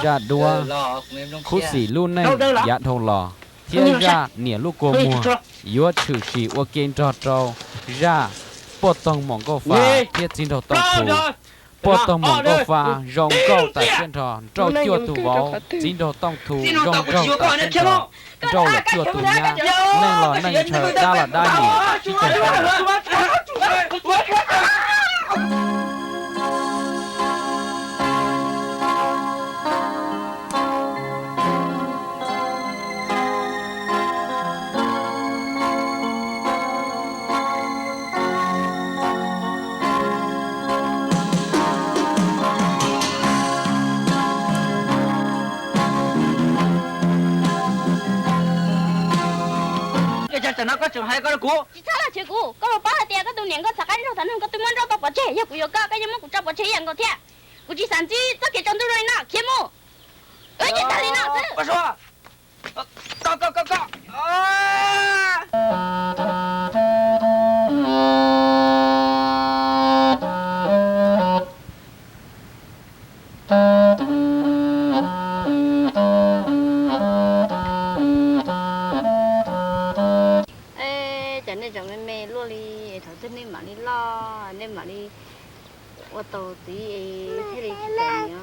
Zaj duab, khuv xim lub neej yav dhau los thiab zaj niam lub kua muag yuav tshwm sim ua ke nrog rau zaj Poj Toog Maum Nkauj Fa thiab Txiv Nraug Tooj Thu. Poj Toog Maum Nkauj Fa zoo nkauj tas siab nrho nrauj cuaj tug vauv, Txiv Nraug Tooj Thu zoo nraug tas siab nrho nrauj lawm cuaj tug nyab. Neeg los neeg ntshaw, dab los dab nyiam, sib ceg. Ua cas tam no koj tseem hais ko rau kuv? Tsis txhob los chwv kuv, koj puas paub hais tias koj tus niam nkauj txhav qab nraug thaum nws, koj twb muab nrauj tau pov tseg, yog kuv yuav koj, koj yeej muab kuv tso pov tseg ib yam nkaus thiab. Kuv tsis xav ntsib txoj kev tsaus ntuj zoo li no, khiav mus. Wb ces tag li no xwb. Cov nej tseem me me luaj li, thaum twg nej mam li loj, nej mam li ua tau txiv thiaj li tsis txom nyem.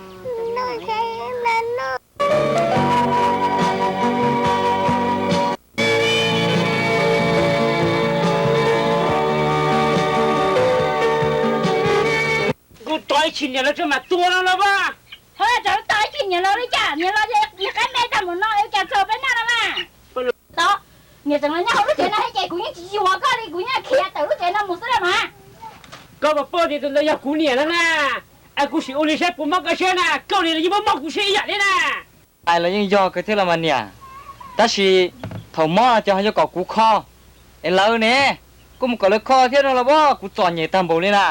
Kuv tos ib chim niam lawv tseem mam tuaj no los mas. Ho tseem tos ib chim niam lawv li cas, niam lawv niag qaib me tag npaum no es cas txog peb naj no mas. Tod, niam tseem los nyob hauv lub tsev no thiab ces kuv yeej tsis yuav koj li, kuv yeej khiav tawm lub tsev no mus xwb los mas. Koj puas paub tias tus ntawd yog kuv niam no na? Es kuv sim ua li saib puas mob koj siab na, koj niam los yeej mob mob kuv siab ib yam thiab na. Hais los yeej yog kawg thiab los mas niam, tab sis thaum mob no ces ho yuav kom kuv kho, es lawv ne, kuj mus kom lawv kho thiab no los as, kuv txom nyem tag npaum li na.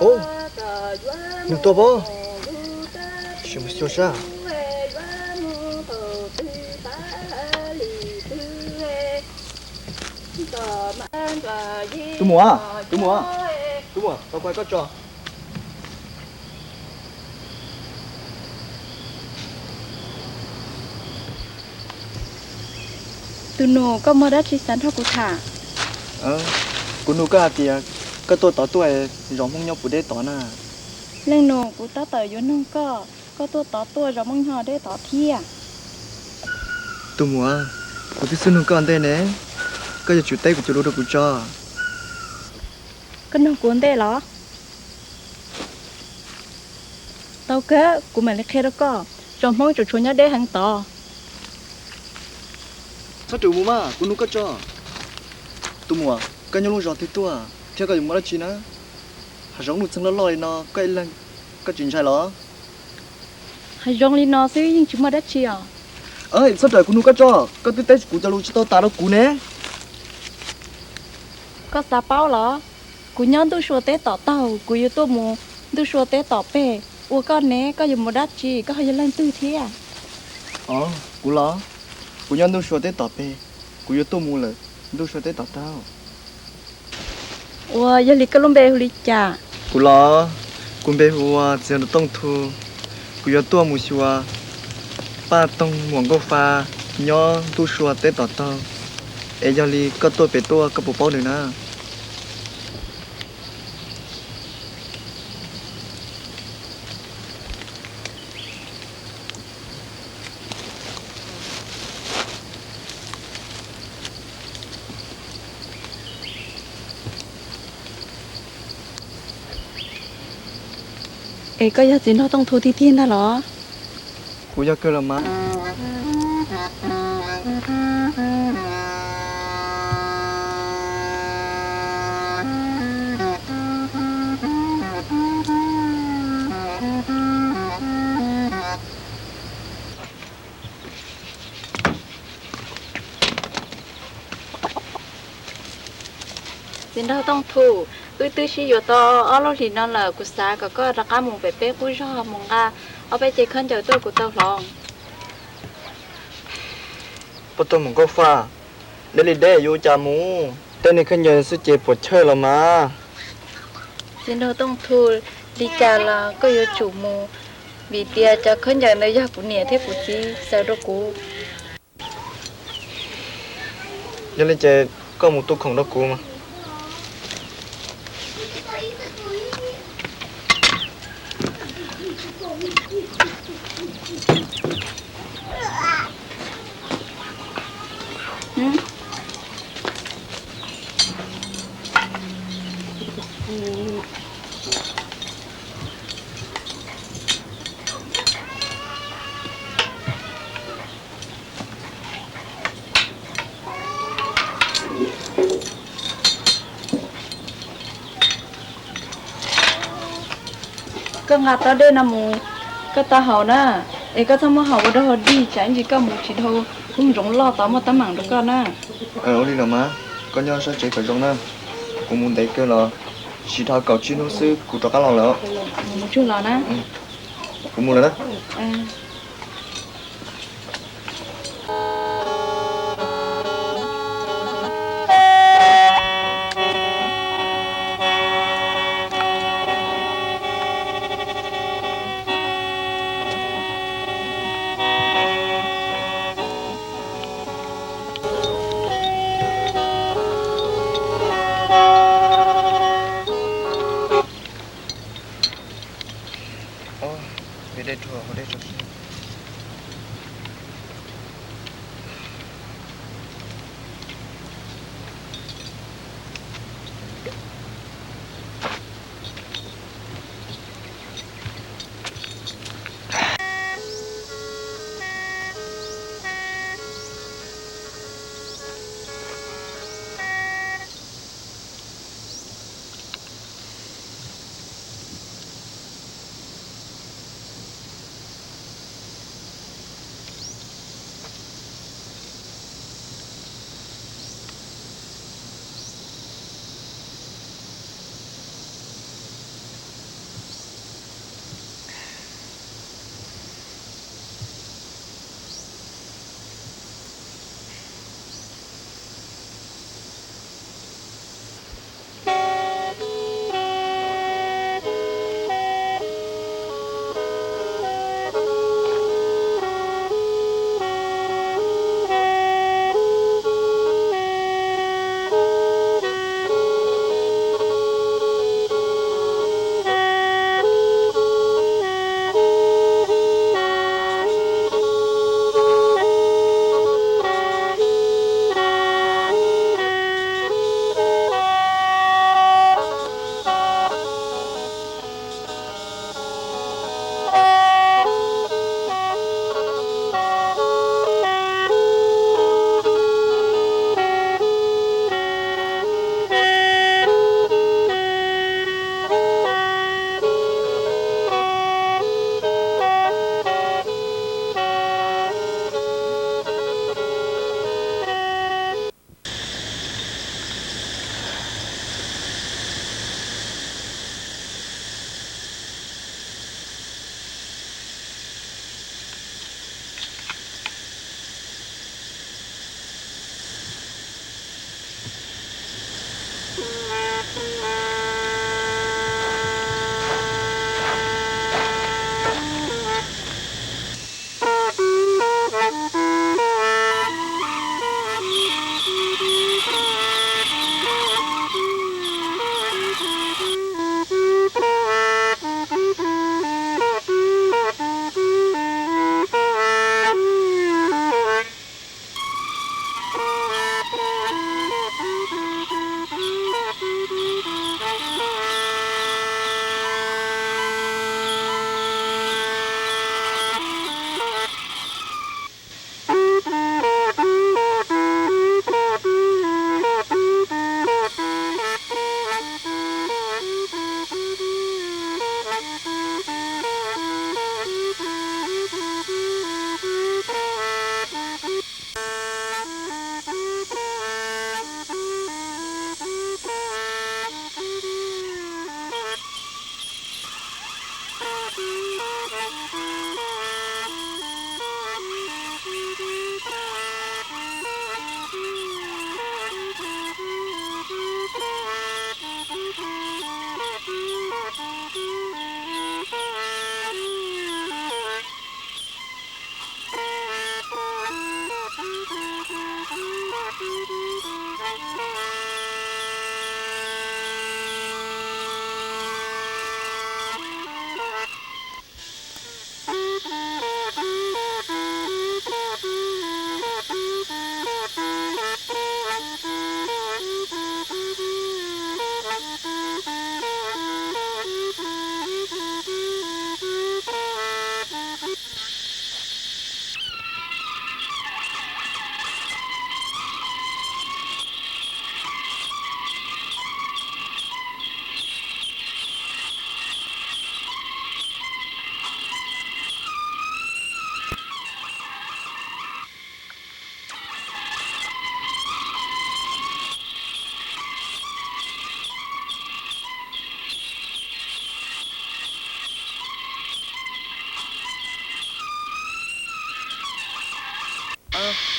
Ub, nug tuaj pob, sim mus xyuas sab. Tus muam, tus muam, tus muam, tau kuv hais koj tso. Tus nus, koj muaj dab tsi xav nrog kuv tham? Kuv nug koj hais tias koj tuaj tod tuaj, zos Hmoob nyob puas deb tod na? Leej nus, kuv tab tom yuav nug koj, koj tuaj tod tuaj zos Hmoob nyob deb tod thiab? Tus muam, kuv twb xub nug koj ntej ne, koj yuav tsum teb kuv cov lus rau kuv tso. Koj nug kuv ntej los? Tau kawg, kuv mam li qhia rau koj, zos Hmoob tseem tshuav nyob deb heev tod. Txhob rawm mus mas, kuv nug koj tso. Tus muam, koj nyob lub zos twg tuaj thiab koj yuav muaj dab tsi na? Hav zoov nuj txeeg loj loj li no koj ib leeg koj tsis ntshai los? Hav zoov li no xwb yeej tsis muaj dab tsi os. Txhob rawm, kuv nug koj tso, koj twb teb kuv cov lus tsis tau tas rau kuv ne. Koj xav paub los? Kuv nyob ntuj sua teb tom taug, kuv yuav tuaj mus ntuj sua teb tom peg. Ua koj ne, koj yuav mus dab tsi, koj ho yog leej twg thiab? Os, kuv los? Kuv nyob ntuj sua teb tom peg, kuv yuav tuaj mus lawm ntuj sua teb tom taug. Ua yog li koj lub npe hu li cas? Kuv los? Kuv npe hu ua Txiv Nraug Tooj Thu. Kuv yuav tuaj mus xyuas Paj Toog Muam Nkauj Fa nyob ntuj sua teb tom taug. Es yog li koj tuaj pem tuaj koj puas paub nws na? Es koj yog Txiv Nraug Tooj Thu tiag tiag ntag los? Kuv yog kawg los mas. Txiv Nraug Tooj Thu, wb twb sib yuav tau ob lub hlis no lawm, kuv xav kom koj rov qab mus pem peb qub zog mus nqa ob peb cev khaub ncaws tuaj kuv tau hloov. Paj Toog Muam Nkauj Fa, deb li deb yuav ua cas mus, tej niag khaub ncaws xwb ces puas chawj los mas. Txiv Nraug Tooj Thu, li cas los koj yuav tsum mus, vim tias cov khaub ncaws ntawd yog kuv niam thiab kuv txiv xaws rau kuv. Yog li ces koj mus tu khoom rau kuv mas. Koj nqa tab dej no mus, koj tau haus na, es koj txhob muab haus ua dog dig tsam ib ntsis koj mus tsis dhau lub zoov loj tod muaj teeb meem rau koj na. Ua li los mas, koj nyob sab tsev kom zoo na, kuv mus ntev kawg los tsis dhau kaum tsib hnub xwb kuv rov qab los lawm. Mus tsuag los na. Kuv mus lawm na. Dej rau, dej rau xwb.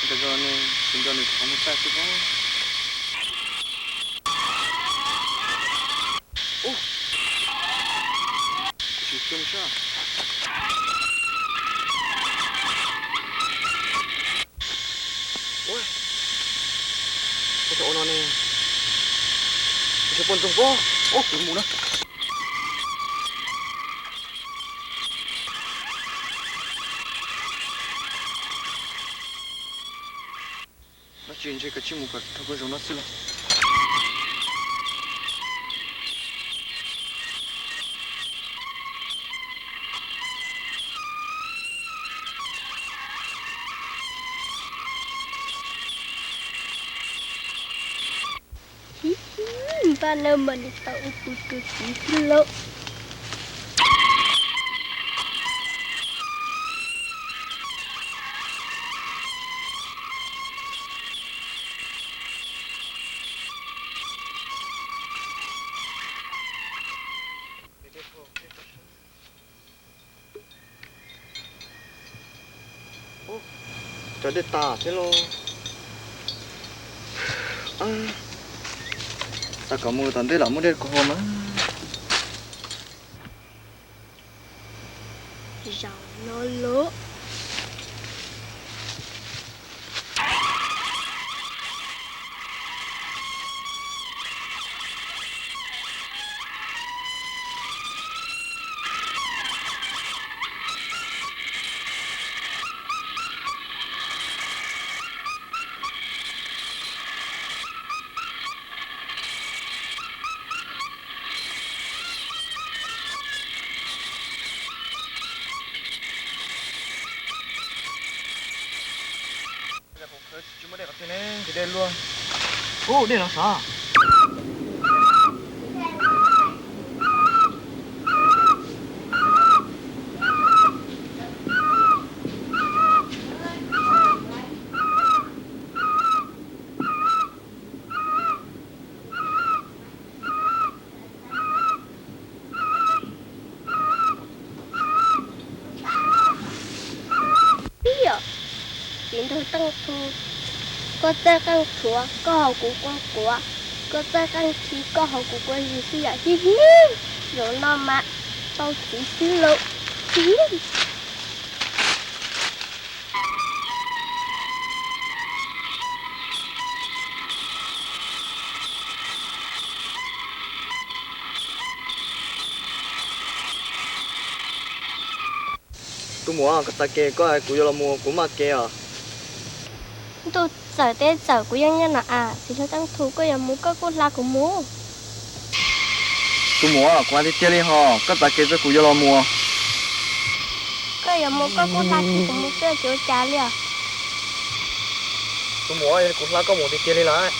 Nco nco nws, nco nws tus qhov muag tag xwb pob. Ub, tsis coj nws sab. Ua, ua no ne, tsis poj ntxoog pob. Ub, kuv mus na. Ntshe kav tsij mus kom dhau koj zaum no xwb los. Npaj no mas nws tau ib puas tus txiv xwb lauj. Cov dej tas thiab lauj. Xav kom mus tom ntej los muaj dej kho mas. Zaum no lauj. Tsis muaj dej qhov twg ne, ces dej luaj. Ub, dej no sav. Ib yom, txiv nraug Teej Thu, koj txawj qeej qhuav, koj haus kuv kua quav, koj txawj qeej thi, koj haus kuv kua zis xwb yom. Hib hib, zaum no mas tau txiv xwb lauj. Hib hib. Tus muam, koj txav kev, koj hais kuv yuav los mus kuv maj kev os. Ntuj txawm teb txawm kuv yeej nyob no as, txiv nraug Teej Thu, koj yuav mus koj kuj hla kuv mus. Tus muam, kuv hais tiag tiag li hos, koj txav kev tso kuv yuav los mus. Koj yuav mus koj kuj hla kuv mus xwb tsis ua cas li os. Tus muam, yog li kuv hla koj mus tiag tiag li lawm.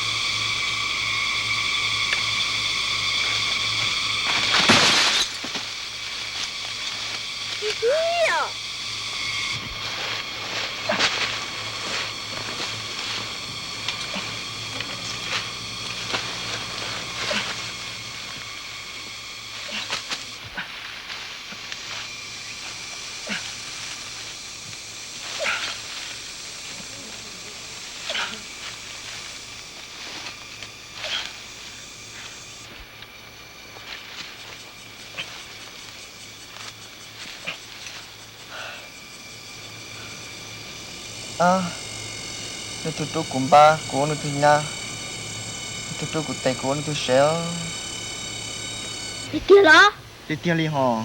Leej twg rub kuv npab kuv ua leej twg nyab, leej twg rub kuv tes kuv ua leej twg sev. Tiag tiag los? Tiag tiag li hos.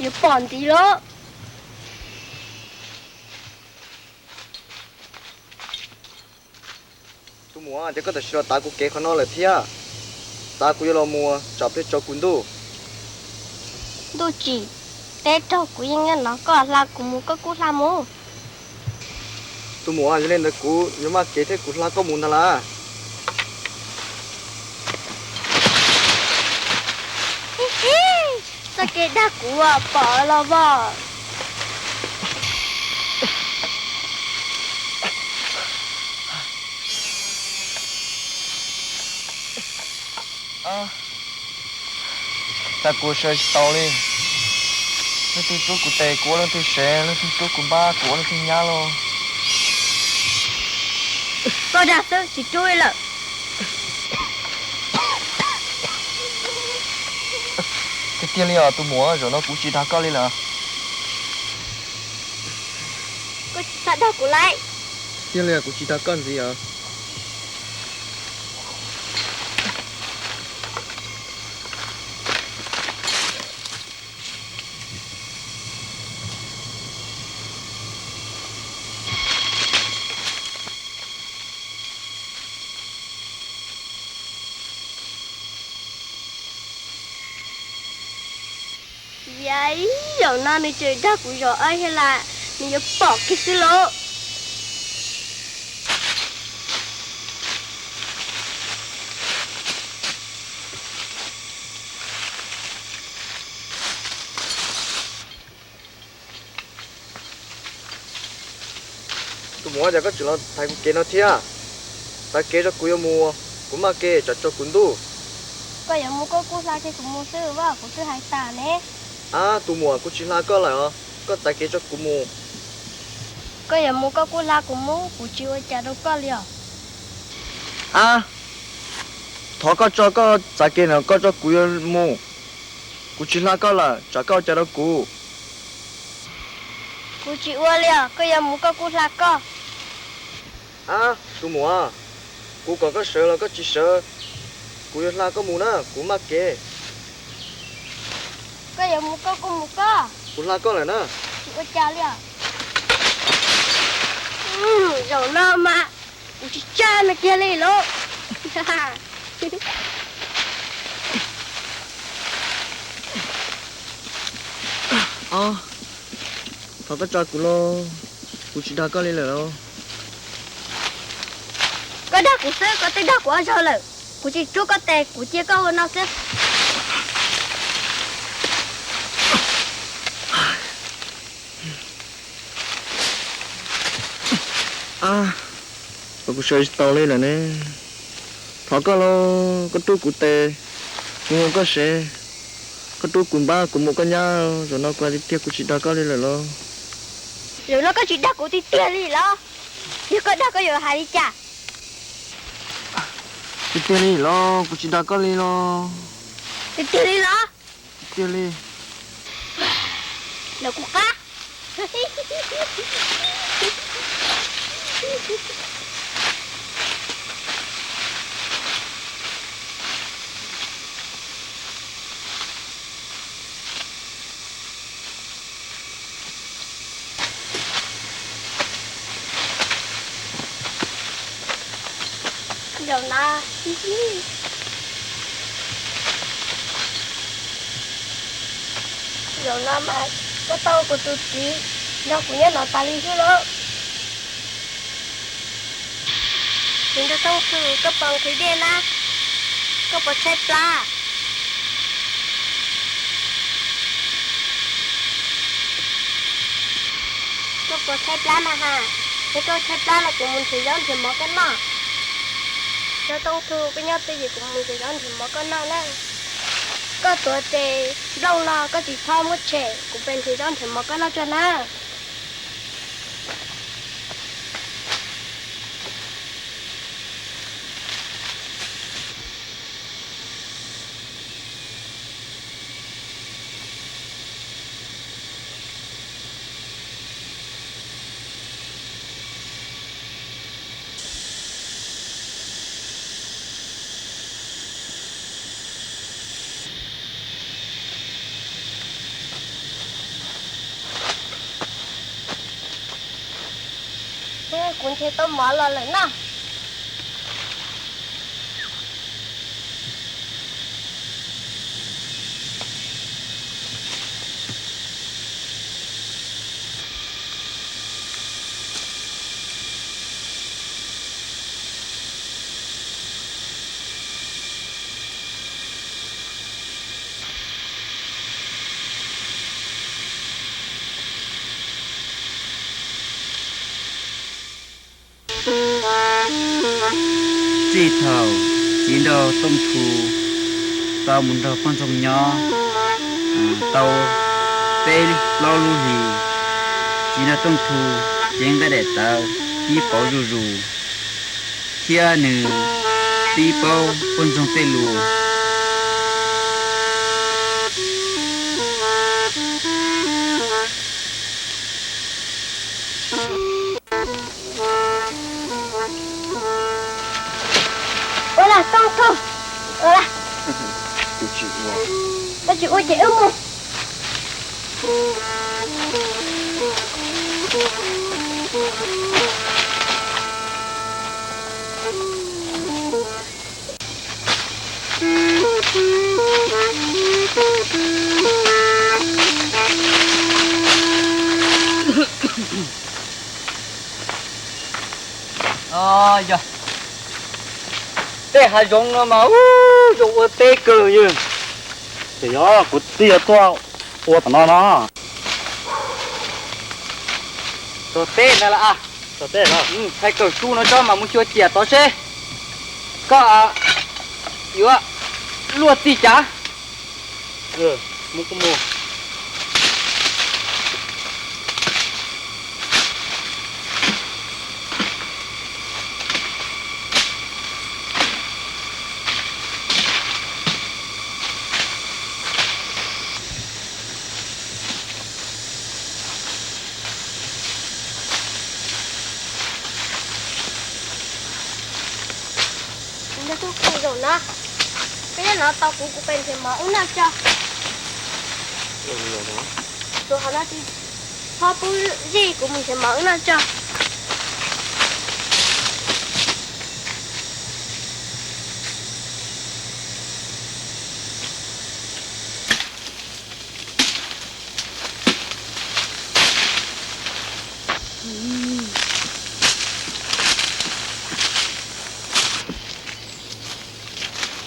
Yuav pom ntxiv lawm. Tus muam, ces koj tam sim los tav kuv kev qhov no lawm thiab. Tav kuv yuav los mus, tsam peb tsaus kuv ntuj. Ntuj tsim, teb raug kuv yeej nyob no, koj hla kuv mus koj kuj hla mus. Tus muam, yog li ntawd kuv yuav maj kev thiab kuv hla koj mus ntag lauj. Txoj kev dag kuv pom los vos. Cas kuv sawv tsis tau li. Leej twg rub kuv tes kuv ua leej twg sev, leej twg rub kuv npab kuv ua leej twg nyab lauj. Koj dag xwb tsis rub li lawm. Tiag tiag li os tus muam, zaum no kuv tsis dag koj li lawm. Koj tsis txhob dag kuv lawm. Tiag li os, kuv tsis dag koj ntxiv os. Cas ib zaug no nws tseem dag kuv zaum ob thiab las, nws yuav pom kiag xwb lauj. Tus muam, cas koj tseem los thaiv kuv kev no thiab? Txav kev tso, kuv yuav mus, kuv maj kev tsam tsaus kuv ntuj. Koj yuav mus koj kuj hla kiag kuv mus xwb, kuv twb hais tas ne. Ab, tus muam, kuv tsis hla koj lawm os, koj txav kev tso kuv mus. Koj yuav mus koj kuj hla kuv mus, kuv tsis ua cas rau koj li os. Ab, thov koj tso koj txav kev no, koj tso kuv yuav mus. Kuv tsis hla koj lawm, tsam koj ua cas rau kuv. Kuv tsis ua li os, koj yuav mus koj kuj hla koj. Ab, tus muam, kuv kom koj sawv los koj tsis sawv, kuv yuav hla koj mus na, kuv maj kev. Koj yuav mus koj kuj mus koj. Kuv hla koj lawm na. Tsis ua cas li os. Zaum no mas kuv tsis tsa nws kiag li lauj. Thov koj tso kuv los, kuv tsis dag koj li lawm los. Koj dag kuv xwb, koj twb dag kuv ob zaug lawm. Kuv tsis rub koj tes, kuv cia koj ua no xwb. Ab, kuv sawv tsis tau li lawm ne. Thov koj los, koj rub kuv tes, kuv mus koj sev. Koj rub kuv npab, kuv mus koj nyab. Zaum no kuv hais tiag tiag, kuv tsis dag koj li lawm los. Zaum no koj tsis dag kuv tiag tiag li los? Yog koj dag koj yuav hais li cas? Tiag tiag li los, kuv tsis dag koj li los. Tiag tiag li los? Tiag tiag li. Lawv kuv qab. Zaum no, zaum no mas koj tau kuv tus txiv nrog kuv nyob no tas li xwb lauj. Txiv nraug Tooj Thu, koj puas nqhis dej na? Koj puas tshaib plab? Koj puas tshaib plab na has? Yog koj tshaib plab los kuv mus nrhiav zaub nrhiav mov koj noj. Nraug Tooj Thu, koj nyob twj ywm, kuv mus nrhiav zaub nrhiav mov koj noj na. Koj tuav tes nplooj no koj tsis txhob muab tshem, kuv pes nrhiav zaub nrhiav mov koj noj tso na. Kuv nrhiav tau mov los lawm na. Txij thaum txiv nraug Tooj Thu tau mus nrog poj ntxoog nyob tau peb plaub lub hlis, txiv nraug Tooj Thu cev nqaij daim tawv pib pauv zuj zus, thiab nws pib paub poj ntxoog tej lus. Ua li Tooj Thu, ua li. Koj tsis ua ces wb mus. Yog tej hav zoov no mas zoo ua teb kawg yog. Ces yog kuv tij yuav tuaj ua tom no no. Tau teb ntag las. Tau teb, thaij kawm su no tso mas mus xyuas ciam tod seb koj yuav luaj txij cas. Mus kuj mus. Nyob tub qe zaum no, peb nyob no tau kuv, kuv pem nrhiav mov wb noj tso. Tus hov no tsis txhob pub zij, kuv mus nrhiav mov wb noj tso.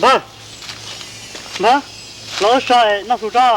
Npawg, npawg, los wb so noj su tso.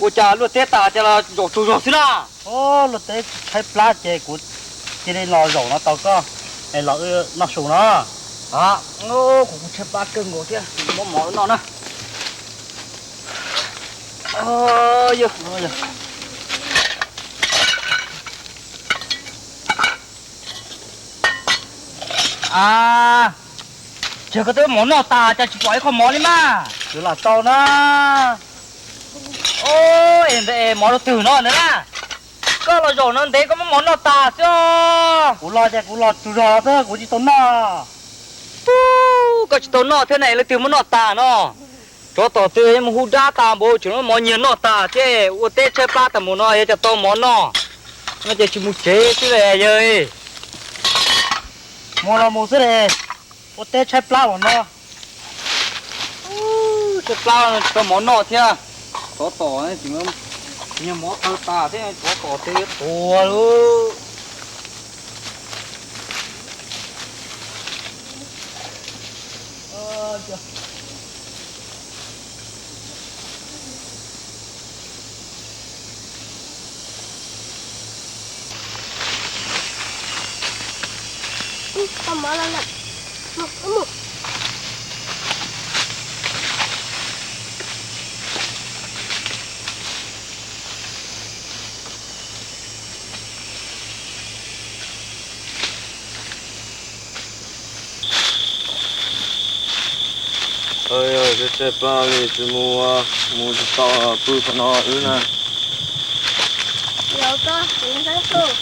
Ua cas luaj teb tas ces los zaum tsaug zog xwb na? Luaj teb tshaib plab ces kuv cia li los zaum no tos koj es los wb noj su no. Kuv kuj tshaib plab kawg nkaus thiab, muab mov wb noj na. Ces koj twb mov noj tas cas tsis pom ib qho mov li mas? Twb los tau na. Es ntev es mov rau twg no ntag na? Koj los zaum no ntev koj muab mov noj tas xwb os. Kuv los ces kuv los tsaug zog xwb, kuv tsis tau noj. Koj tsis tau noj thiab ne, leej twg muab noj tas no? Tsov tom twg mus hu dab tas npaum tseem muab mov nyiag noj tas thiab, ua teb tshaib plab tas mus no yog cas tau mov noj. No ces tsis mus tsev xwb yawg. Mus los mus xwb, ua teb tshaib plab los no. Tshaib plab tsis tau mov noj thiab. Tsov tom tseem nyiag mov tawg tas thiab, tsov tom twg yuav tuag lauj. Tshaib plab li tsis mus, mus tsis tau pw qhov no wb na. Los koj txiv ntxawm,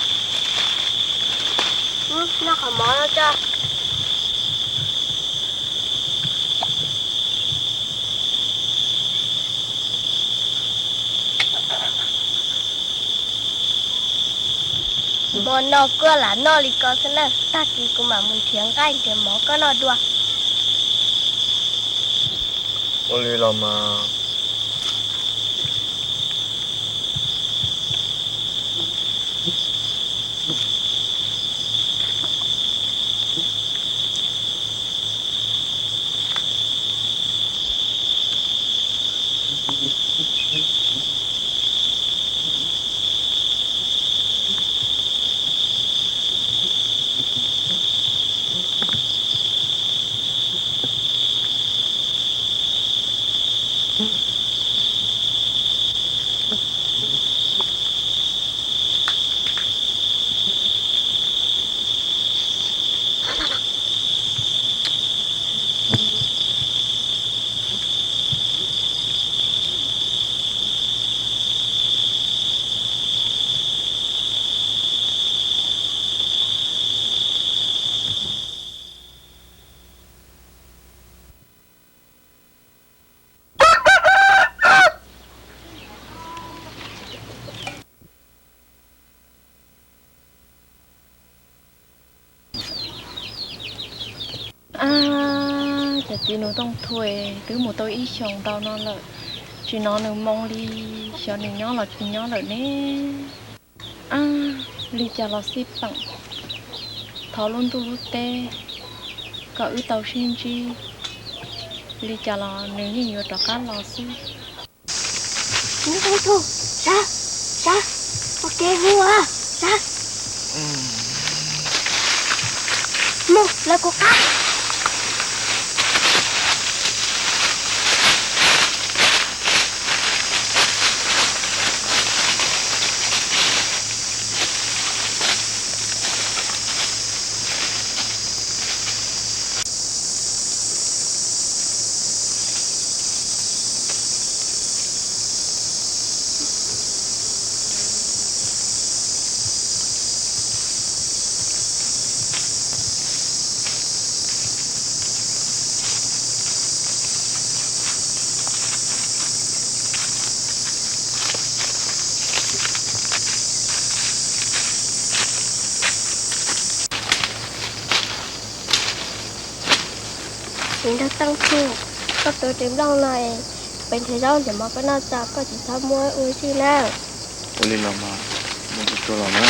noj qhov mov no tso. Mov no kuj lam noj li ko xwb na, tag kis kuv mam mus nrhiav nqaij nrhiav mov koj noj dua. Ua li los mas. Txiv nus Tooj Thu, twb mus tau ib xyoos ntau no lawm, tsis hnov nws moo li, xyov nws nyob los tsis nyob lawm ne. Ab, li cas los xij peem, thov lub ntuj lub teb kom wb tau sib ntsib, li cas los nws yeej yuav rov qab los xwb. Nus Tooj Thu, sab, sab, ua ke mus, sab, mus lawv kuv qab. Txiv nraug Tooj Thu, koj tuav ris nplooj no es peb nrhiav zaub nrhiav mov koj noj tso, koj tsis txhob muab ua zij na. Ua li los mas, mus tsuag tsuag los na.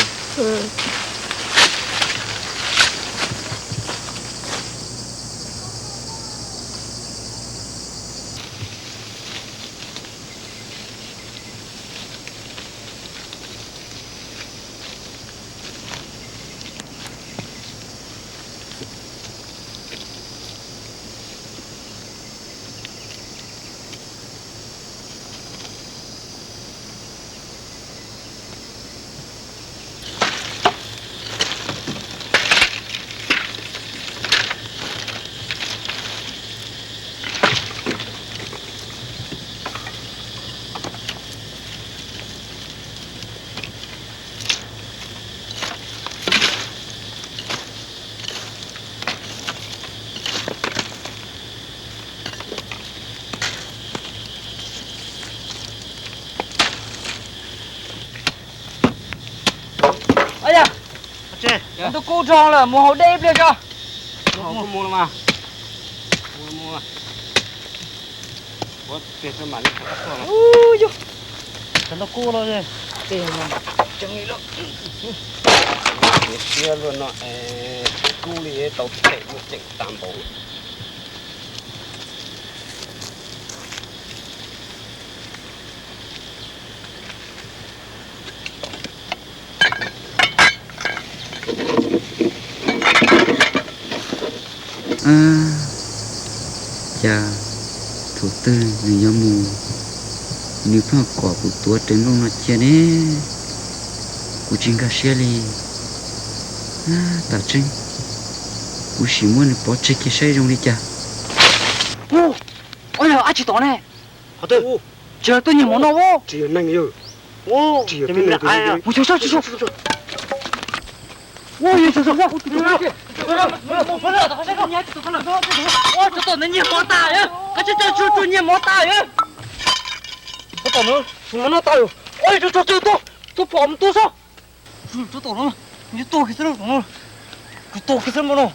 Ntuj kub dhau lawm, mus haus dej ib pliag tso. Siab luaj no, kub li tau them muaj ceem tag npaum. Cas thaum twg nws yuav mus, nws pheej kom kuv tuav ris nplooj no cia ne, kuv tsis nkag siab li. Tam tseeb, kuv sim muab nws pov tseg kiag saib zoo li cas. Ua yog dab tsi tom ne? Tsis yog tuaj nyiag mov no os. Mus xyov saib, mus xyov saib. Nyiag mov tas, nyiag mov tas. Ua, tuaj pom mus tuaj saib. Tuaj kiag xwb, kuv tuaj kiag xwb no.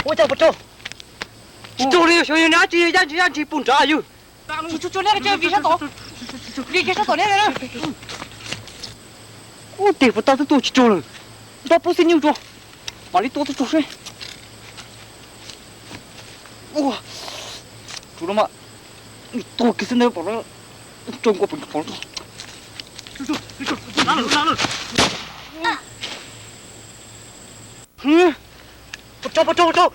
Ua cas puas raug? Tsis raug li, xyov yog nws dab tsi, yaj ntsis yaj ntsis puag nrad yog. Ua, tes puas tau twb tuaj tsis raug lawm. Npaj pub xib nyuj tso, mam li tua twb raug seb. Ua, tsuav no mas, tuag kiag xwb ntawd pom no, tsoo kua pom pom. Pos tso, pos tso, pos tso.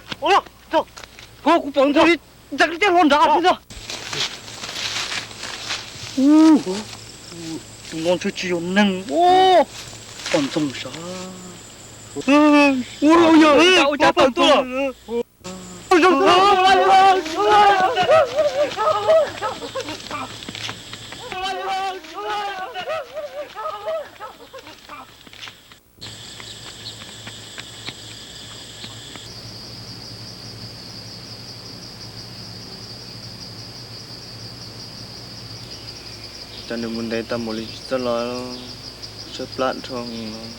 Kuv pom ntxoog li, ntxeev li tej hlo nrad xwb ntag. Tus no ntshe tsis yog neeg, pom ntxoog sav. Ua cas tawm tuaj. Cas nws mus ntev tau npaum li tsis txawj los, tshaib plab dhau los.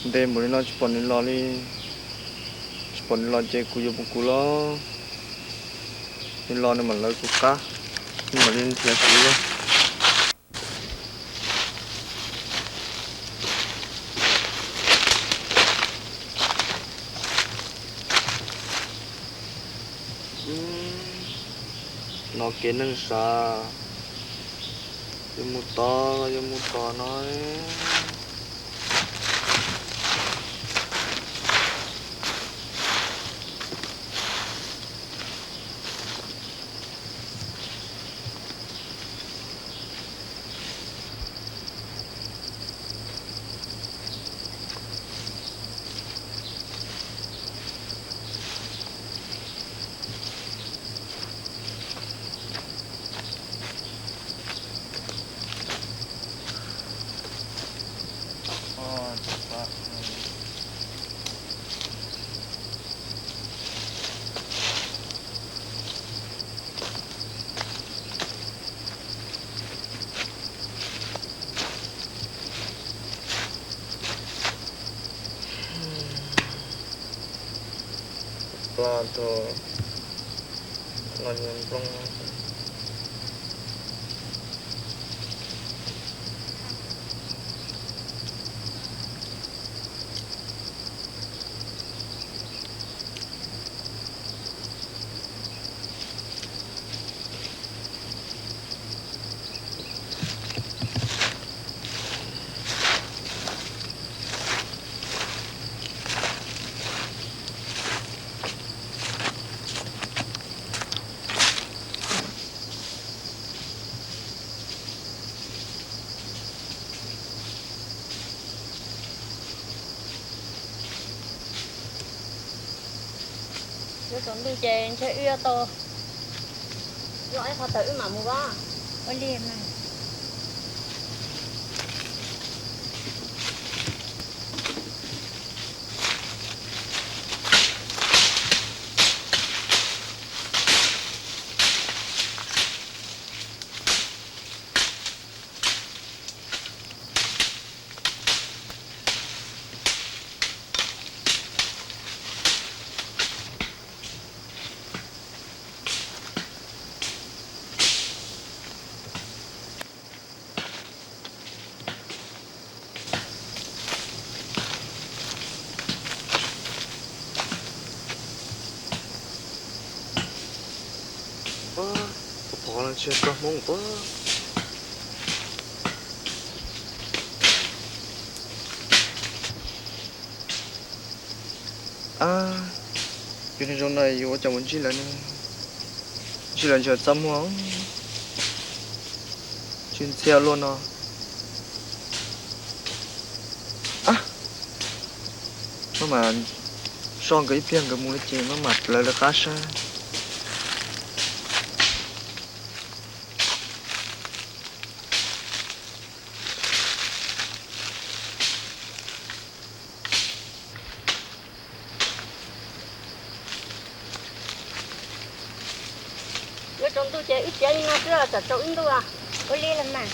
Ntev npaum li no tsis pom nws los li, tsis pom nws los ces kuv yuav pom kuv los, nws los nws mam lawv kuv qab, nws mam li nrhiav kuv. No kev neeg sav, yuav mus tod los yuav mus tod no. Pla thaum no nws nplooj. Yuav tsaus ntuj ces ntshe wb yuav tau los ib qho tawm wb mam mus os. Ua li mas. Pab, pab phov no tsis txog Hmoob pab. Ab, yus niag zoo no yus ua cas mus ntsib lawv ne? Ntsib lawv ntshe txaj muag, tsis ntxhiab luaj no. Ab, maj mam soj nkawd ib pliag nkawd mus li ces maj mam plawv lawv qab saib. Yuav tsaus ntuj ces wb txiav li no xwb tsam tsaus wb ntuj. Ua li los mas.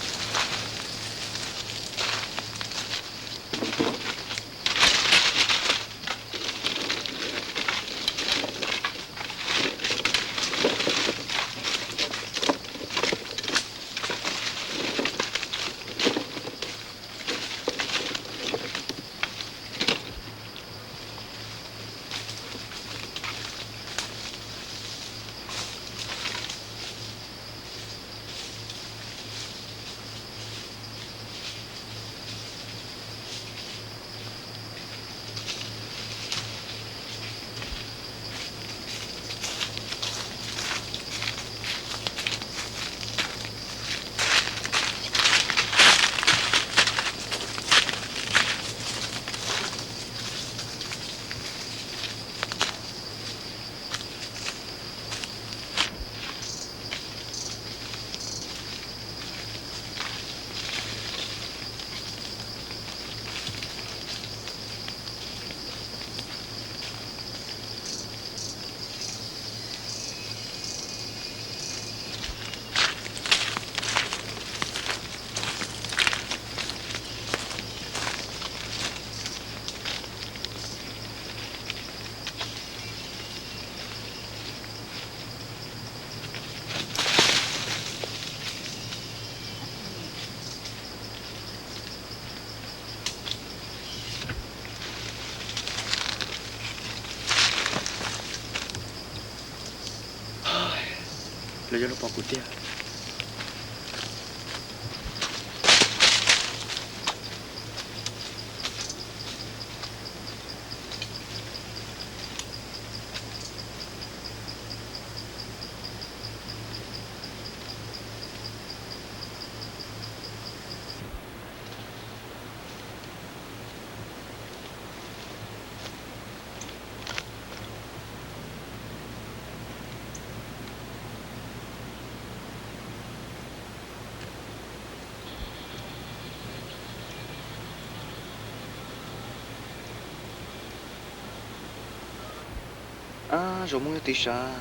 Lawv yuav los pom kuv tiag. Ab, zaum mus yog tis sav.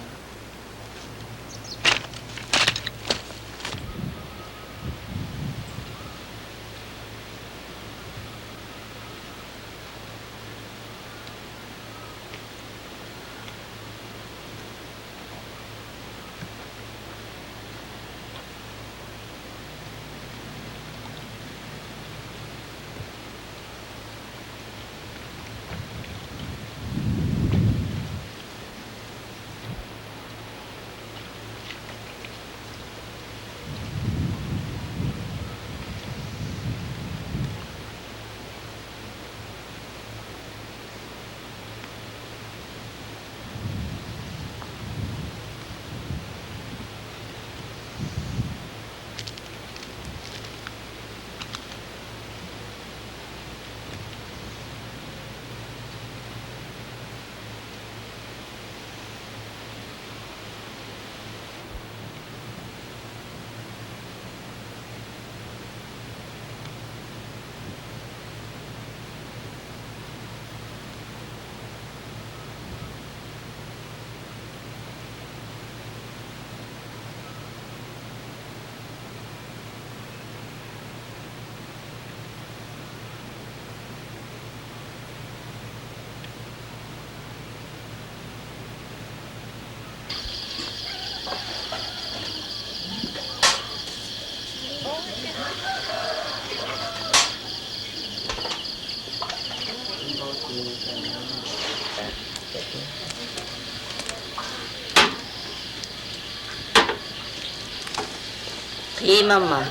Qhib maj mas.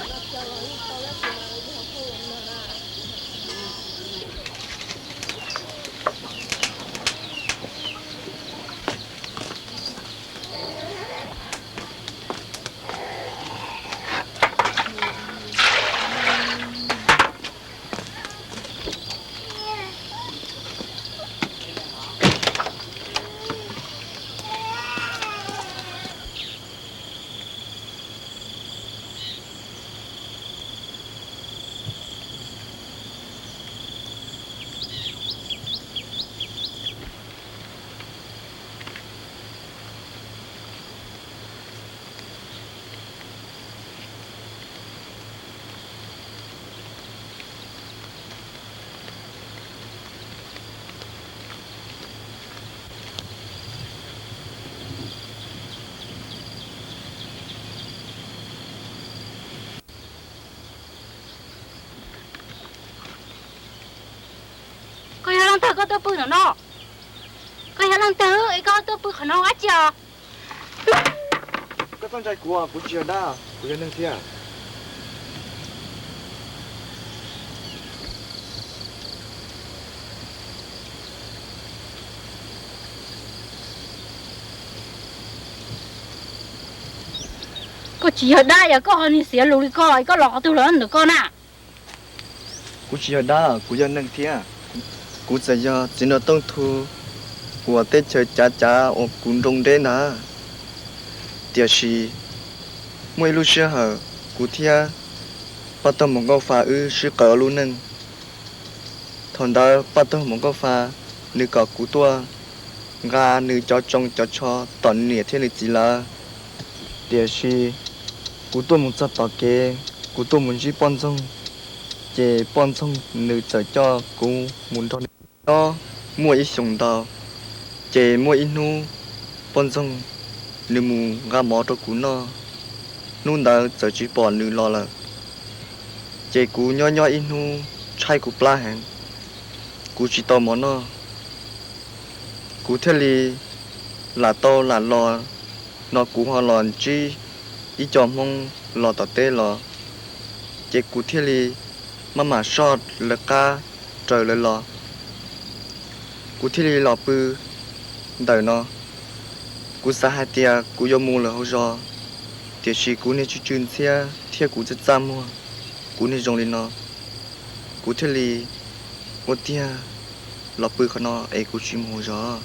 Koj yog leej twg koj tuaj pw ntawm no? Koj yog leej twg es koj tuaj pw qhov no dab tsi os? Koj txhob ntshai kuv, kuv tsis yog dab, kuv yog neeg thiab. Koj tsis yog dab es koj ho niag xiav lus li ko, koj los qhov twg los ntawm koj na? Kuv tsis yog dab, kuv yog neeg thiab. Kuv txawm yog txiv nraug Tooj Thu uas teb chaws cav cav uas kuv nroo nreb ntag, tiam sis muaj ib lub sij hawm kuv thiab poj tog Mus Nkauj Fa wb sib qawm ua lub neej. Thaum ntawd poj tog Mus Nkauj Fa nws kom kuv tuaj nqa nws cov tsoo cov tsho tom nws niam thiab nws txiv lawv, tiam sis kuv tuaj mus txog tom kev, kuv tuaj mus ntsib poj ntxoog, ces poj ntxoog nws txawm coj kuv mus nrog nws nyob muaj ib xyoos ntau. Ces muaj ib hnub poj ntxoog nws mus nqa mov rau kuv noj, hnub ntawd txawm tsis pom nws los lawm. Ces kuv nyob nyob ib hnub tshaib kuv plab heev, kuv tsis tau mov noj, kuv thiaj li lam tau lam los no kuv ho los ntsib ib co Hmoob los tom teb los, ces kuv thiaj li maj mam soj lawv qab raws lawv los, kuv thiaj li los pw ntawm no. Kuv xav hais tias kuv yuav mus lawm hauv zos, tiam sis kuv niag tsw tsw ntxhiab thiab kuv txaj txaj muag, kuv niag zoo li no, kuv thiaj li ua tiag los pw qhov no es kuv tsis mus hauv zos.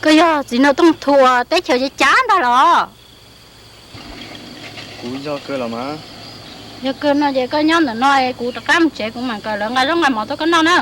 Koj yog txiv nraug Tooj Thu uas teb chaws cav cav ntag los? Kuv yog kawg los mas. Yog kawg no ces koj nyob ntawm no es kuv rov qab mus tsev, kuv mam kom lawv nqa zaub nqa mov tuaj koj noj na.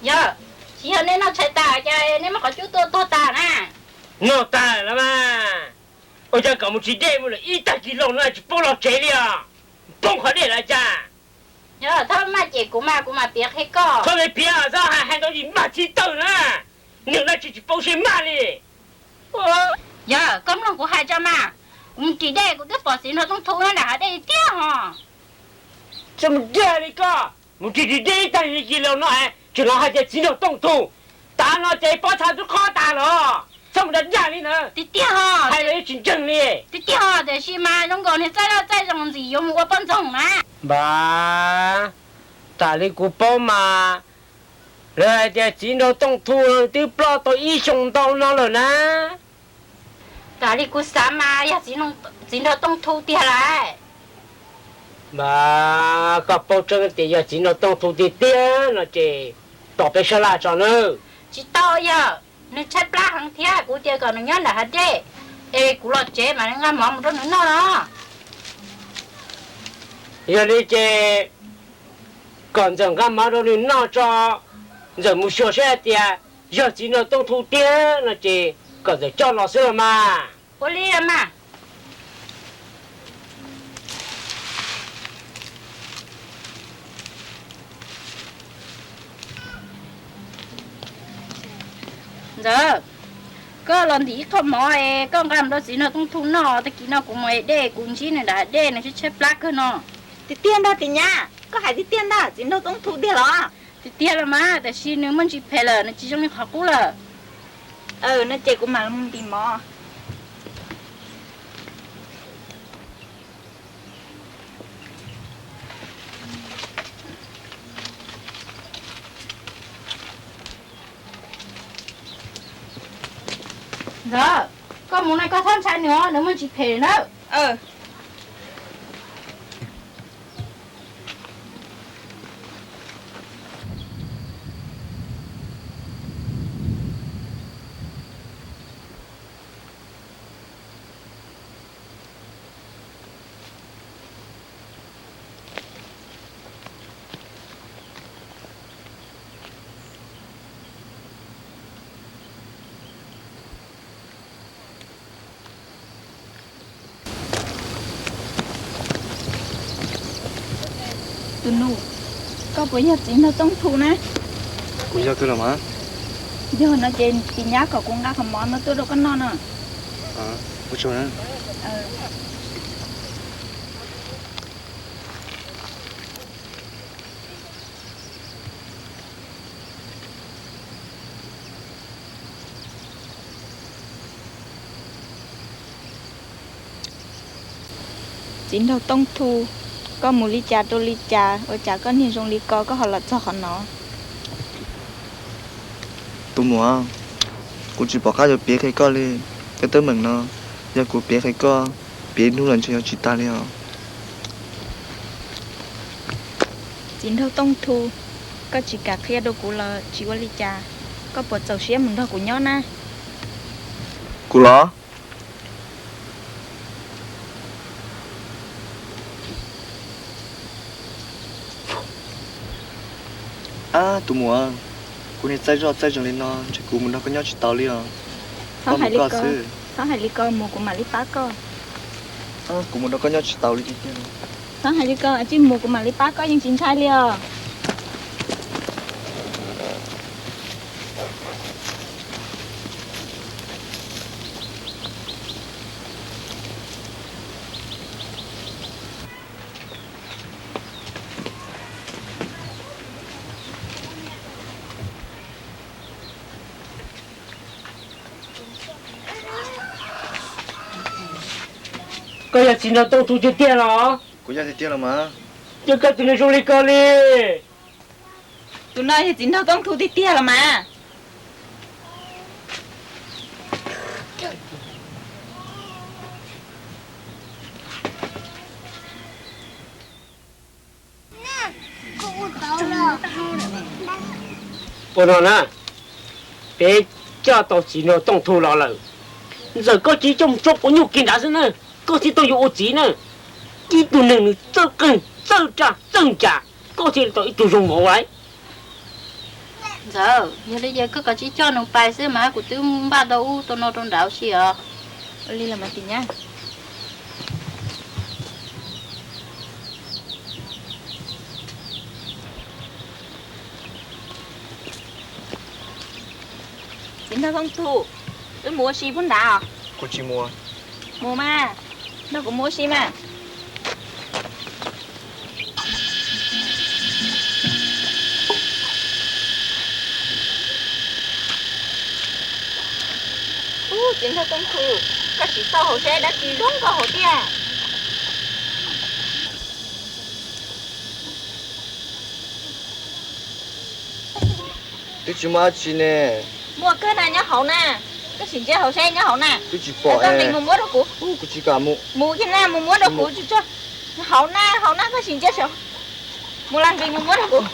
Yog, tsis yog nej noj tshais tas cas nej muab qhov cub tua tuag tas na? Noj tas lawm mas. Ua cas kom mus tsis dej mus lawm ib tag kis los no tsis paub los tsev li os? Poob qhov dej lawm cas? Yog thaum maj ces kuv mas kuv mam piav qhia koj. Thaum piav txhob hais ntau vim npaj txhib tawg na. Nws na tsis tsis paub siab maj li. Yog koj mloog kuv hais tso mas, kuv mus ris dej kuv twb pom txiv nraug Tooj Thu nyob nram hav dej tiag hos. Txhob mus dag li koj, mus ris ris dej ib tag kis los no es tseem los hais tias txiv nraug Tooj Thu. Tav no ces pob txha twb qob tas los, txhob mus dag dag li na. Tiag tiag hos. Hais los yeej tsis ntseeg li. Tiag tiag hos, tiam sis mas zoo nkaus niag txaij laj txaij zoo ntxim yuav mus ua poj ntxoog na. Npam, tas li kuv paub mas, lawv hais tias txiv nraug Tooj Thu twb ploj tau ib xyoos ntau no lawm na. Tas li kuv xav mas yog txiv nraug Tooj Thu tiag lauj. Npam, koj paub tseeb tias yog txiv nraug Tooj Thu tiag tiag no ces tos peb sab laj tso nawb. Tsis tau, yog nws tshaib plab heev thiab kuv tias kom nws nyob nram hav dej es kuv los tsev mas nqa mov mus rau nws noj no. Yog li ces kom ntxawm nqa mov rau nws noj tso, ntxawm mus xyuas saib hais tias yog txiv nraug Tooj Thu tiag no ces kom ntxawm coj los xwb los mas. Ua li los mas. Ntxawm, koj los ntim ib qho mov es koj nqa mus rau txiv nraug Tooj Thu noj, tag kis no kuv mus ev dej kuv ntsib nws nram dej nws tshaib tshaib plab kawg no. Tiag tiag ntag tias nyab, koj hais tiag tiag ntag txiv nraug Tooj Thu tiag los? Tiag tiag los mas, tiam sis nws muaj ntsis phem lawm, nws tsis zoo li qhov qub lawm. No ces kuv mam mus ntim mov. Ntxawm, koj mus no koj txhob ntshai nws os, nws muaj ntsis phem nawb. Tus nus, koj puas yog txiv nraug Tooj Thu na? Kuv yog kawg los mas. Yog no ces tis nyab kom kuv nqa qhov mov no tuaj rau koj noj no. Txiv nraug Tooj Thu, koj mus li cas rau li cas ua cas koj niag zoo li ko koj ho los txog qhov no? Tus muam, kuv tsis pom qab yuav piav qhia koj li. Tej teeb meem no, yog kuv piav qhia koj, piav ib hnub los ntshe yuav tsis tag li os. Txiv nraug Tooj Thu, koj tsis kam qhia rau kuv los tsis ua li cas, koj puas txaus siab mus nrog kuv nyob na? Kuv los? Ab, tus muam, kuv niag txaij zoj txaij zeeg li no ntshe kuv mus nrog koj nyob tsis taus li os. Txhob hais li ko, txhob hais li ko, mus kuv mam li pab koj. Kuv mus nrog koj nyob tsis taus li tiag tiag. Txhob hais li ko, tsis mus kuv mam li pab koj yeej tsis ntshai li os. Koj yog txiv nraug Tooj Thu tiag tiag los? Kuv yog tiag tiag los mas. Ces koj tus niag zoo li ko li. Tus no yog txiv nraug Tooj Thu tiag tiag los mas. Ua no na, peb coj tau txiv nraug Tooj Thu los lawm. Ntxawm koj tsis coj mus tso quav nyuj kiag nrad xwb na, koj thiaj tau yuav ua txiv na. Ib tug neeg nws txawj qeej txawj raj txawj ncas, koj thiaj li tau ib tug zoo mov lawm. Ntxawm, yog li ces koj kav tsij coj nws pais xwb mas kuv twb npaj tau ub tau no rau nrad ua si os. Ua li los mas tis nyab. Txiv nraug Tooj Thu, wb mus ua si puag nrad os. Kuv tsis mus. Mus mas, nrog kuv mus ua si mas. Ub, txiv nraug Tooj Thu, koj sim xauj hauv seb dab tsi zoo nkauj hauv tiag. Twb tsis muaj dab tsi ne. Muaj kawg na, nyob hauv na. Koj sim ntsia hauv seb nyob hauv na. Twb tsis pom. Mus muab rau kuv. Kuv tsis kam mus. Mus kiag na, mus muab rau kuv tso. Hauv na, hauv na, koj sim ntsia saum. Mus las nqis mus muab rau kuv.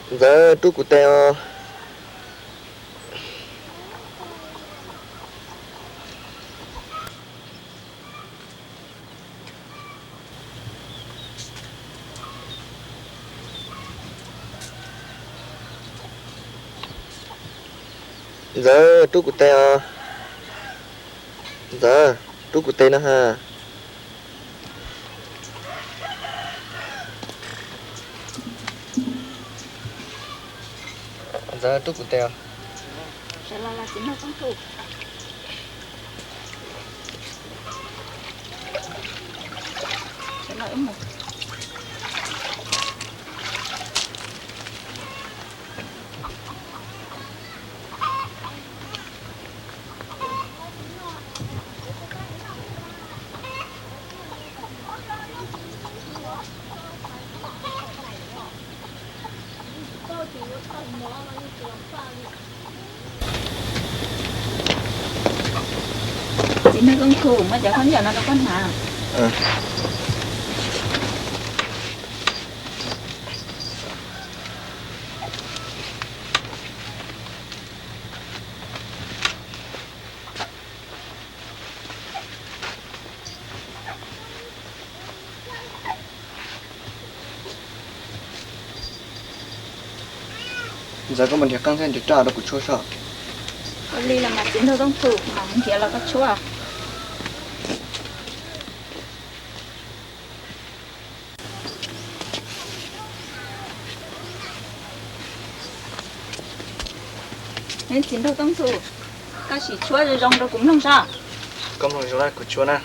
Ntxawm, rub kuv tes os. Ntxawm, rub kuv tes os. Ntxawm, rub kuv tes no ha. Ntxawm, rub kuv tes os. Txiv Nraug Tooj Thu, muab cov khaub ncaws no rau koj hnav. Ntxawm, koj mus nrhiav qeej thiab nrhiav raj rau kuv tshuab soj. Ua li los mas Txiv Nraug Tooj Thu, kuv mam mus nrhiav los koj tshuab. Txiv Nraug Tooj Thu, koj sim tshuab zoo zoo rau kuv mloog soj. Koj mloog zoo na, kuv tshuab na.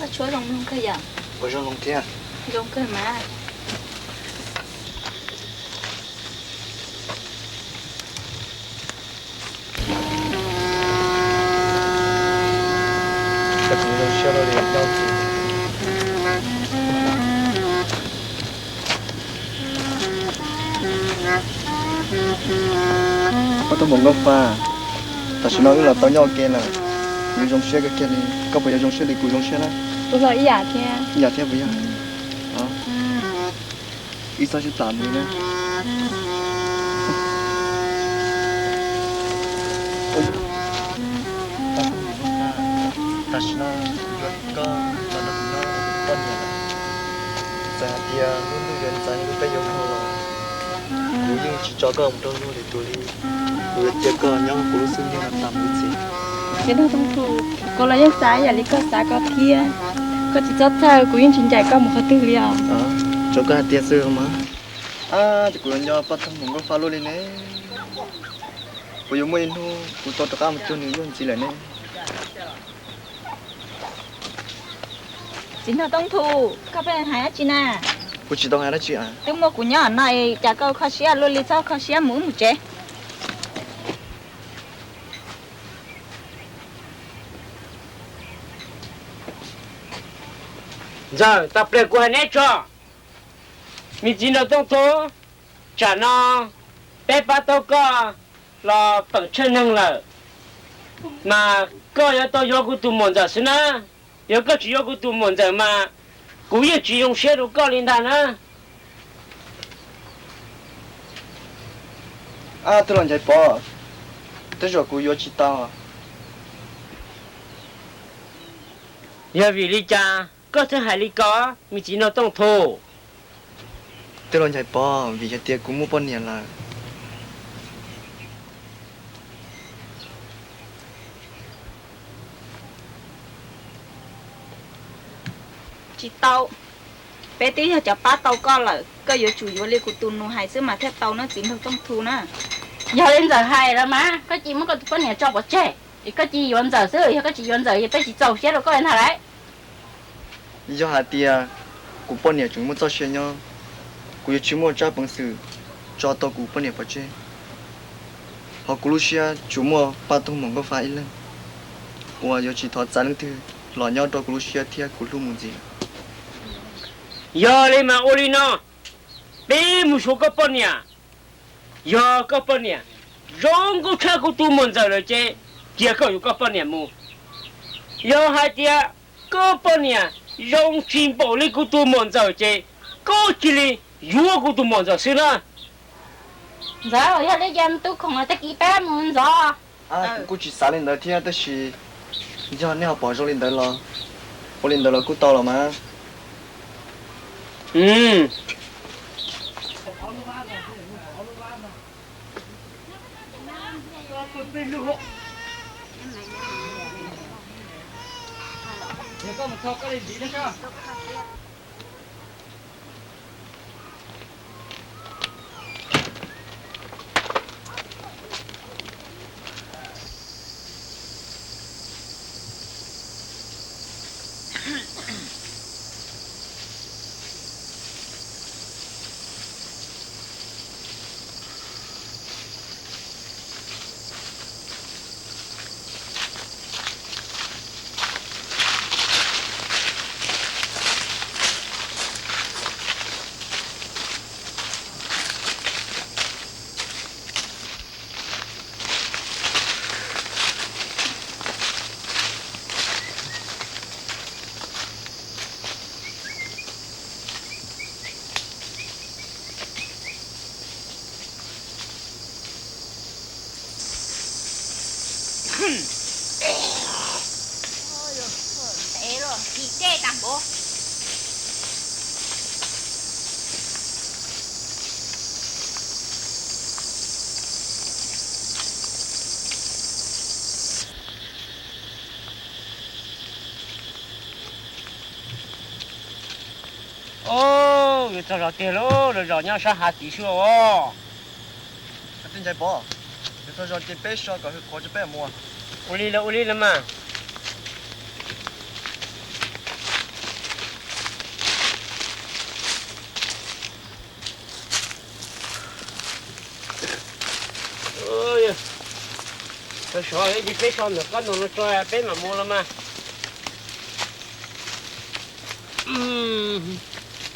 Koj tshuab zoo mloog kawg yom? Ua zoo mloog thiab. Zoo kawg mas. Koj tsis zoo siab luaj li nyob. Koj tus muam Nkauj Faj, tam sim no wb los tau nyob ua ke lawm, kuv zoo siab kawg kiag li. Koj puas yuav zoo siab li kuv zoo siab na? Kuv los ib yam thiab. Ib yam thiab puas yog? Ib txhob sib tham mus li na. Tam sim no kuv yuav koj los nrog kuv nyob ua poj niam lawm. Txawm hais tias lub ntuj yuav ntxeev lub teb yuav hlob los, kuv yeej tsis tso koj mus rau luag lwm tus li. Kuv yuav cia koj nyob kuv lub xub ntiag no tas mus ib txhis. Ces Nraug Tooj Thu, kuv los yeej xav ib yam li koj xav koj thiab. Koj tsis txhob txhawj, kuv yeej tsis ncaim koj mus qhov twg li os. Tsuav koj hais tias xwb mas. Ces kuv yuav nco poj thawj muam Nkauj Faj luaj li ne. Puas yuav muaj ib hnub kuv tau rov qab mus cuag nws luag ntxiv lawm ne? Txiv Nraug Tooj Thu, koj pheej hais dab tsi na? Kuv tsis tau hais dab tsi. Twb muaj kuv nyob no es cas koj kho siab luaj li, txhob kho siab mus wb mus tsev. Ntxawm, tag pliag kuv hais neb tso, me txiv Nraug Tooj Thu, tsam no peb pab tau koj los peem tsheej neeg lawm, mas koj yuav tau yuav kuv tus muam Ntxawm xwb na. Yog koj tsis yuav kuv tus muam Ntxawm mas kuv yeej tsis zoo siab rau koj li ntag na. Ab, tij laug Ncaiv Pov, tej zaum kuv yuav tsis tau. Yog vim li cas koj thiaj hais li ko, me txiv Nraug Tooj Thu? Tij laug Ncaiv Pov, vim hais tias kuv muaj poj niam lawm. Tsis tau, peb twb yog cov pab tau koj lawm, koj yuav tsum yuav li kuv tus nus hais xwb mas thiaj tau na txiv nraug Tooj Thu na. Yog li ntxawm hais los mas koj cia muab koj tus poj niam tso pov tseg, es koj cia yuav ntxawm xwb, yog koj tsis yuav ntxawm ces peb tsis txaus siab rau koj ntag lauj. Yog hais tias kuv poj niam tseem muaj txoj sia nyob, kuv yuav tsis muaj tsab peev xwm tso tau kuv poj niam pov tseg. Ho kuv lub siab tsuas muaj pab toog maum Nkauj Fab ib leeg, uas yuav tsis thov txais leej twg los nyob rau kuv lub siab thiab kuv hlub mus ntxiv. Yog li mas ua li no, peb mus xyuas koj poj niam. Yog koj poj niam zoo nkauj tshaj kuv tus muam ntxawm lawm ces cia koj yuav koj poj niam mus. Yog hais tias koj poj niam zoo tsis npaum li kuv tus muam ntxawm ces koj cia li yuav kuv tus muam ntxawm xwb na. Ntxawm, yog li ces tub khoom tag kis peb mus ntxov. Kuv kuj tsis xav li ntawd thiab tab sis yog nej ho pom zoo li ntawd los ua li ntawd los kuj tau los mas. Yuav txog zos tiag lauj, lawv zos nyob sab hav tid xwb os. Tij Nchaiv Pov, yuav txog zos ces peb so kom hwv qhuav tso peb mus. Ua li los ua li los mas. Sov sov ces peb so ntawm qab ntoo no tso peb mam mus los mas.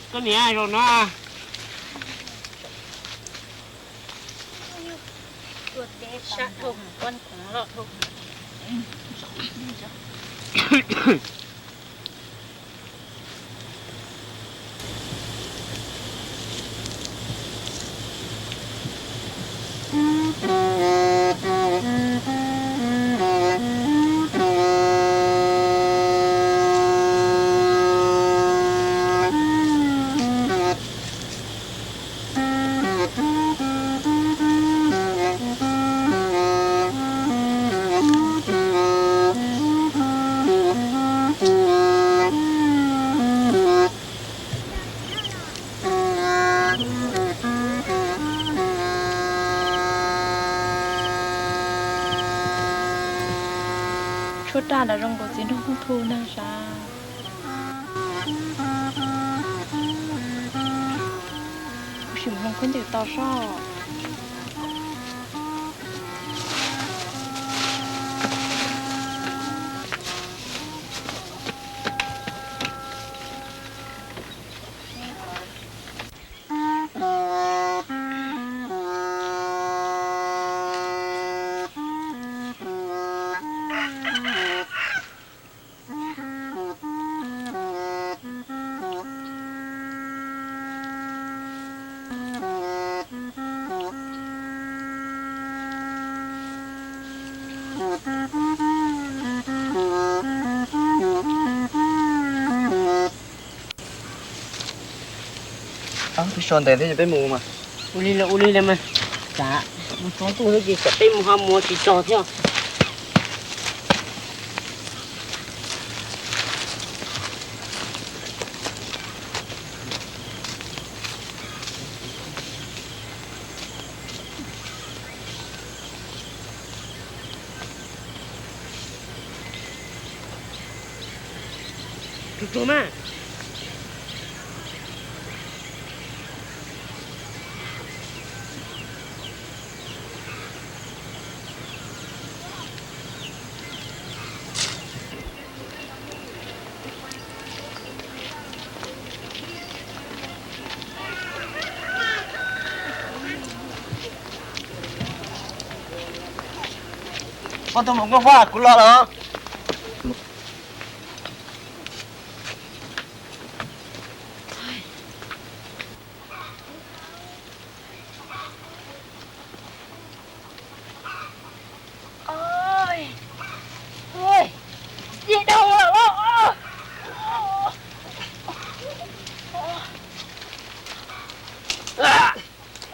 Koj niam zaum no. Tshuab raj los zoo nkaus txiv nraug Tooj Thu na sav. Kuv sim mus hloov khaub ncaws tos soj. Peb so ntev thiab, peb mus mas. Ua li los ua li los mas, tsam mus tsaus ntuj xwb ces tsam peb mus ho mus tsis txog thiab. Tsuag tsuag mas. Poj tug Mus Nkauj Faj, kuv los lawm.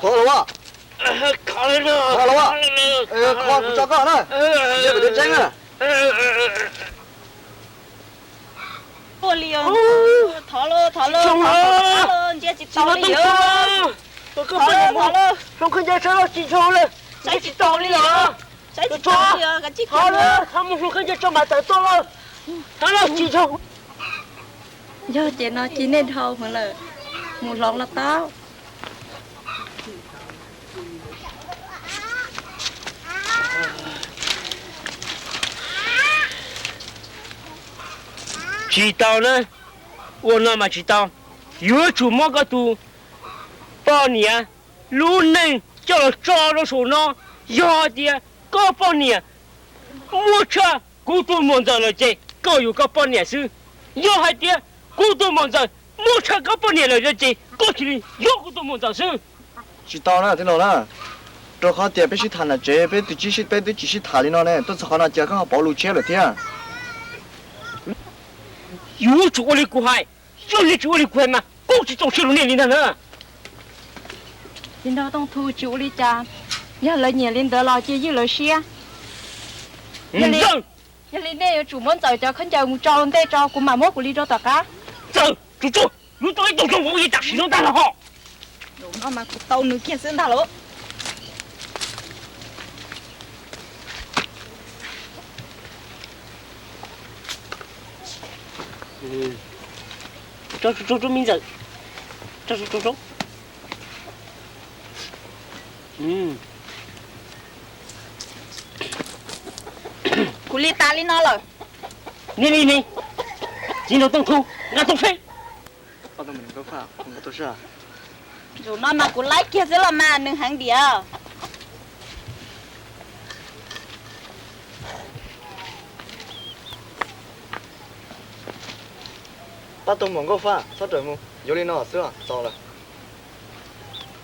Qhov los, qhov los, qhov kuv tso koj na, ntshe pem deb tseeb na. Ua li os, thov lauj, thov lauj, thov lauj, ntsia tsis tau li os. Thov lauj, thov lauj. Hloov khaub ncaws tso lauj, tsis tshua li. Saib tsis tau li os. Saib tsis tau li os, kav tsij kiag lauj. Thov mus hloov khaub ncaws tso mas tawm tuaj lauj. Thov lauj, tsis tshua. Yog ces no cia nej dhau heev lawm, mus hloov los tau. Tsis tau na, ua no mas tsis tau. Yuav tsum muab koj tus poj niam lub neej coj los tso rau saum no. Yog hais tias koj poj niam muab tshaj kuv tus muam ntxawm lawm ces koj yuav koj poj niam xwb. Yog hais tias kuv tus muam ntxawm muab tshaj koj poj niam lawm ces koj cia li yuav kuv tus muam ntxawm xwb. Tsis tau na tij laug na, rau qhov tias peb sib tham nram tsev, peb twb tsis sib tham li no ne, tuaj txog qhov no ces koj ho pauv lus tshiab lawm thiab. Yuav tsum ua li kuv hais, yog nej tsis ua li kuv hais mas kuv tsis txaus siab rau nej li ntag na. Tij laug Tooj Thu, tsis ua li cas, yog lawv nyiam li ntawd los cia ywj lawv siab. Yog li nej yuav tsum muab Ntxawm cov khaub ncaws mus tso ua ntej tso, kuv mam muab kuv li rau tom qab. Ntxawm, tsuag tsuag, lub toj ib tug zoo vauv yeej tam sim no ntag los ho. Zaum no mas kuv tau nws kiag xwb ntag lauj. Tso tsuag tsuag, me Ntxawm, tso tsuag tsuag. Kuv li tas li no lawm. Niaj li ne, tij laug Tooj Thu, nqa tuaj seb. Zaum no mas kuv laib kiag xwb los mas nws heev diam. Pab tug muam Nkauj Faj, txhob rawm mus, yuav li no xwb txaus lawm.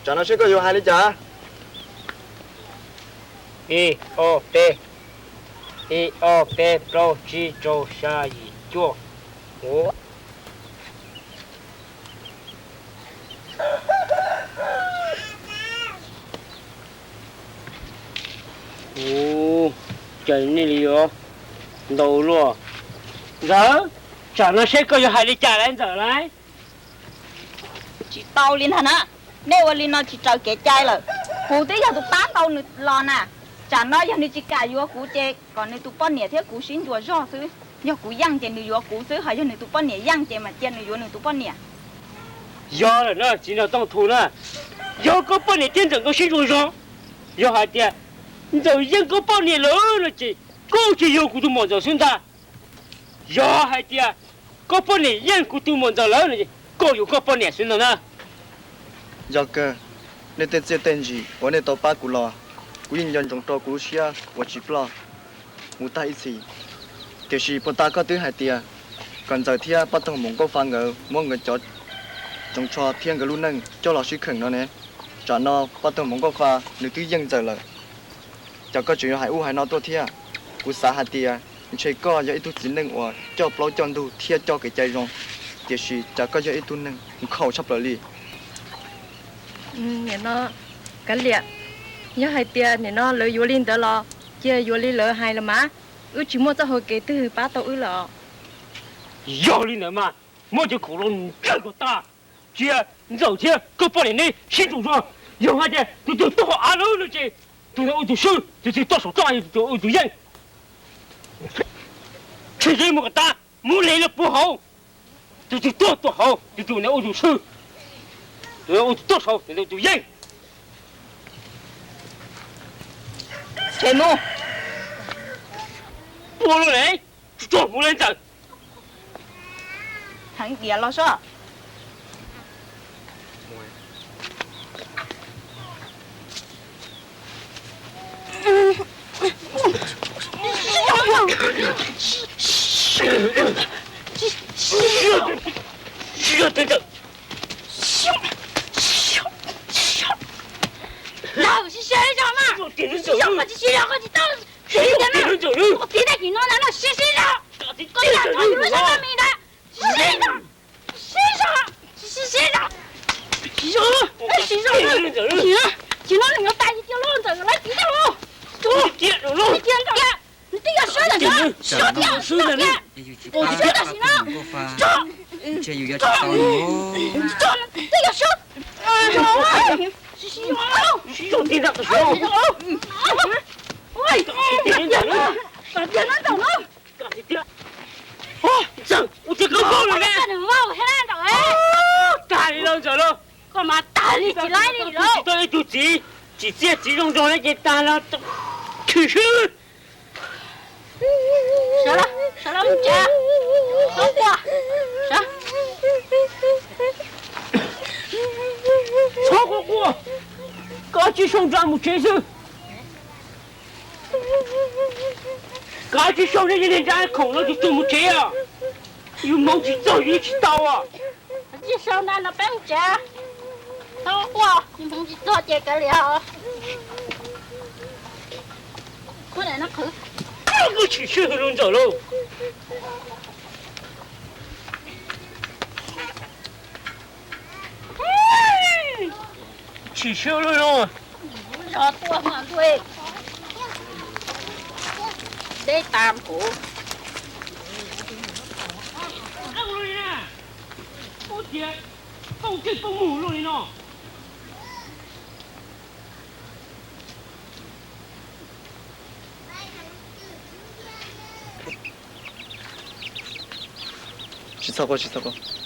Tsam no seb koj yuav hais li cas? Ib, ob, peb, ib, ob, peb, plaub, tsib, rau, xya, yim, cuaj. Ua, ua, cas nej li yuav ntau luaj. Ntxawm, tsam no seb koj yuav hais li cas lawm Ntxawm lauj? Tsis tau li ntag na, nej ua li no tsis raws kev cai lawm. Kuv twb yog tus pab tau nws los na, tsam no yog nws tsis kam yuav kuv ces kom nws tus poj niam thiab kuv sib ntsuas zog xwb. Yog kuv yeej ces nws yuav kuv xwb, ho yog nws tus poj niam yeej ces mam cia nws yuav nws tus poj niam. Yog lawm na, txiv nraug Tooj Thu na, yog koj poj niam thiab Ntxawm nkawd sib ntsuas zog, yog hais tias Ntxawm yeej koj poj niam lawm no ces koj tsis yuav kuv tus muam Ntxawm xwb ntag. Yog hais tias koj poj niam yeej kuv tus muam Ntxawm lawm no ces koj yuav koj poj niam xwb ntag na. Yog kawg, nej tej txiaj tej ntsig uas nej tau pab kuv los, kuv yeej nco ntsoov rau kuv lub siab uas tsis ploj mus tag ib txhis. Tiam sis puag ta koj twb hais tias kom Ntxawm thiab pab tug muam Nkauj Fa nkawd muab nkawd cov tsoos tsho thiab nkawd lub neej coj los sib kheem no ne. Tsam no pab tug muam Nkauj Fa nws twb yeej Ntxawm lawm, cas koj tseem yuav hais ub hais no tuaj thiab? Kuv xav hais tias ntshe koj yog ib tug txiv neej uas coj plaub coj ntug thiab coj kev cai zoo, tiam sis cas koj yog ib tug neeg nkhaus tshaj plaws li. Nim no, Kav Liam, yog hais tias nim no lawv yuav li ntawd los cia yuav li lawv hais los mas, wb tsis muaj txoj hau kev twg pab tau wb lawm os. Yog li ntawd mas muab cov khoom los ntsawj kom tag, cia Ntxawm thiab koj poj niam neb sib ntsuas zog. Yog hais tias tus twg tuaj hauv av lawm no ces tus ntawd ua tus swb, tus twg tuaj saum toj ua tus yeej. Tshwm sim mus kom tas, mus li lawv puag hauv. Tus twg tuaj tuaj hauv, tus tus ntawd ua tus swb, tus ua tus tuaj saud tus yeej. Tshem mus. Ua luaj ne, tsuag tsuag mus le Ntxawm. Heev diam los sob. Ntxawm, sib sib zog mas, sib zog koj tsis sib zog koj tsis tau. Sib zog mas, koj piav tag kis no ntag no sib sib zog. Koj lam no yus lub zog koj me ntag. Sib zog, sib zog, sib sib zog, sib zog, sib zog, ces no nws yuav tas li tiag lauj, Ntxawm lawv txiv tau lauj. Tus, tus, tus, nws twb yog swb tam sim no, swb tam sim no, swb tam sim no, nws twb yog swb. Sib zog, sib zog, sib zog, Ntxawm no. Ntxawm, ua cas koj vau lawm ne? Tag li lawm Ntxawm lauj. Koj mas tag li tsis laib li lauj. Tsis tau ib tug txiv, tsis txiaj txiv zoo nraug li ces tag los khwm swb. Sawv los, sawv los mus tsev. Txhob quaj, sawv. Txhob quaj quaj, koj tsis zoo nraug mus tsev xwb. Koj tsis zoo li niag nra khoom no tus tus mus tsev os. Yus hmoov tsis txog yus tsis tau os. Tsis zoo ntag no peb mus tsev. Txhob quaj, yus hmoov tsis txog ces kav liam os. Kuv tsis sib hwb rau Ntxawm lauj. Tsis sib hwb lauj. Zov tuaj mas ntuj, deb tas kuv. Ua tias poob twg poob mus luaj li no. Tsis txhob quaj, tsis txhob quaj.